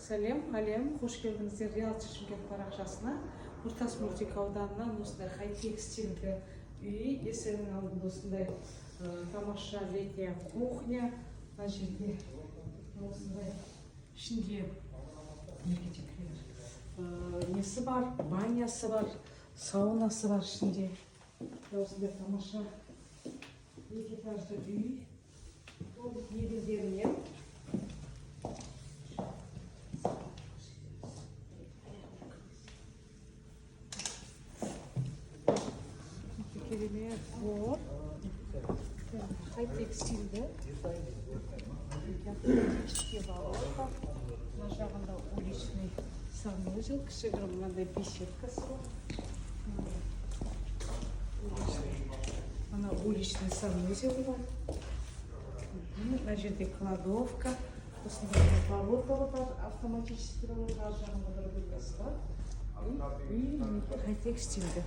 Сәлем, әлем! Қош келдіңіздер Риэлти Шымкент парақшасына. Нұртас мөлтек ауданынан осындай хай-тек стильді үй. Есігінің алдында осындай тамаша летняя кухня. Мына жерде осындай ішінде несі бар, банясы бар, саунасы бар ішінде. Осындай тамаша екі этажды үй толық мебельдерімен. Өте керемет двор, хай-тек стильді. Автоматический ворота. Мына жағында уличный санузел, кішігірім мынандай беседкасы бар. Мына уличный санузел бар. Мына жерде кладовка, осындай ворота бар, автоматический ворота. Ар жағында бір бөлмесі бар. Үй мінекей, хай-тек стильді.